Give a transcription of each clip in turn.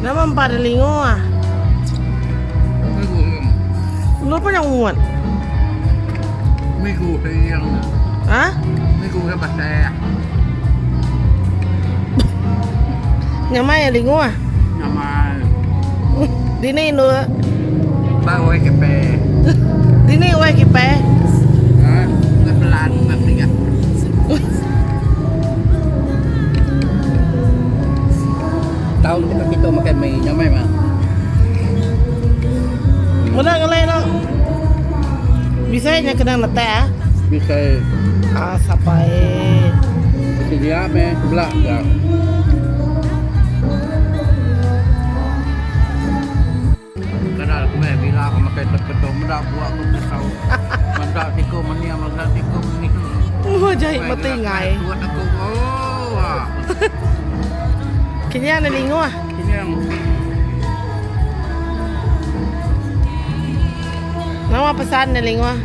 Nama empa da lingo ah. Lu pa nyang uat. Migu hiang. Ha? Migu ke pasal. Nyamai ya lingo ah. Nyamai. Dini nu. Ba wai kepe. Dini wai kepe. Ha, pelan pelan. Tau kita kita makan mi nyamai mah. Meda ngelai no. Bisa nya kena letak ah. Bisa. Ah sapai. Bisa dia me sebelah ya. Kadal aku meh bila aku makai teketung meda buak aku kesau. Meda siku menia meda siku meni. Oh jai meti ngai. Tuat aku. Oh. Ah. Kenyang ne linguh. Kenyang. Nama pesan ne linguh?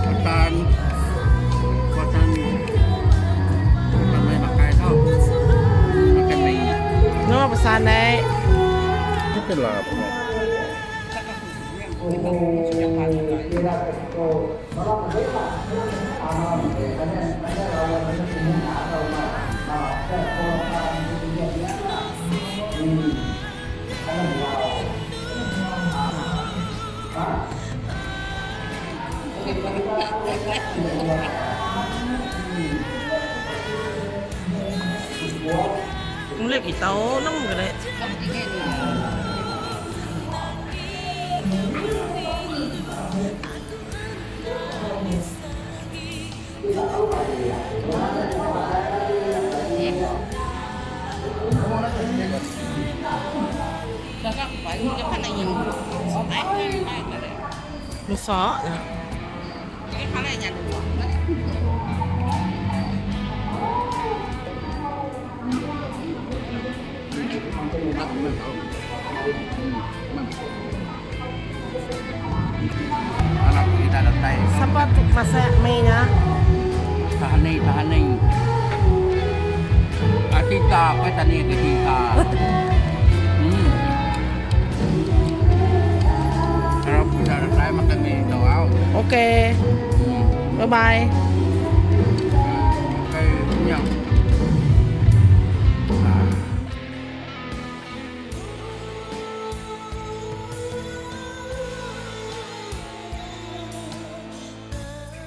Pesan pesan pesan mai makai tu. Makai mi. Nama pesan ne? Ulih kita nang gede. Masak nya. Sapa tu masak mei nya? Tahani tahani. Tita apa tani ke tita. Hmm. Kalau kita datai makan mi tau. Okay. Hmm. Bye bye. Okay, nyam.